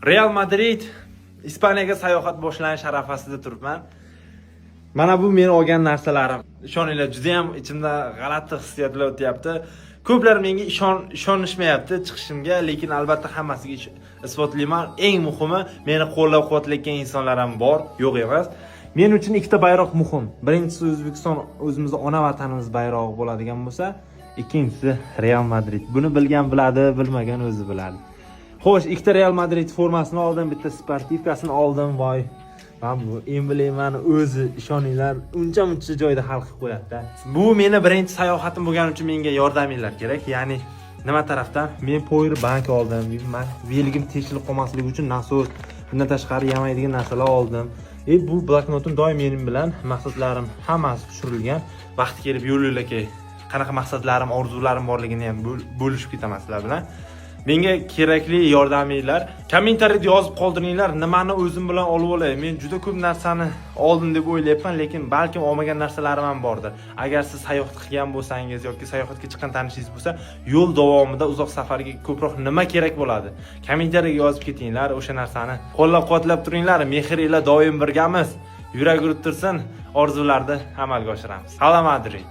Real Madrid. Ispaniyaga sayohat boshlanish arafasida turibman. Mana bu men olgan narsalarim. Ishoninglar, juda ham ichimda g'alati hissiyotlar o'tyapti. Ko'plar menga ishonishmayapti chiqishimga, lekin albatta hammasiga isbotlayman. Eng muhimi, meni qo'llab-quvvatlayotgan insonlar ham bor, yo'q emas. Men uchun ikkita bayroq muhim. Birinchisi O'zbekiston, o'zimizni ona vatanimiz bayrog'i bo'ladigan bo'lsa, ikkinchisi Real Madrid. Buni bilgan biladi, bilmagan o'zi biladi. Xo'sh, ikkita Real Madrid formasini oldim, bitta спортивка sini oldim. Voy. Mana bu emblemani o'zi, ishoninglar, uncha muncha joyda hal qilib qo'yadi-da. Bu meni birinchi sayohatim bo'lgani uchun menga yordaminglar kerak. Ya'ni nima tarafdan? Men power bank oldim. Man велик im teshilib qolmasligi uchun nasos, bundan tashqari yamaydigan narsalar oldim. Bu bloknotim doim mening bilan, maqsadlarim hammasi tushirilgan. Vaqti kelib yo'l yo'lakay qanaqa maqsadlarim, orzularim borligini ham bo'lishib ketaman sizlar bilan. Menga kerakli yordaminglar. Kommentariyada yozib qoldiringlar, nimani o'zim bilan olib olay. Men juda ko'p narsani oldim deb o'ylayapman, lekin balkim olmagan narsalarim ham bordir. Agar siz sayohat qilgan bo'lsangiz yoki sayohatga chiqqan tanishingiz bo'lsa, yo'l davomida uzoq safarga ko'proq nima kerak bo'ladi? Kommentariyaga yozib ketinglar, o'sha narsani qo'llab-quvvatlab turinglar. Mehr ila doim birgamiz. Yurak urib tursin, orzularni amalga oshiramiz. Hala Madrid.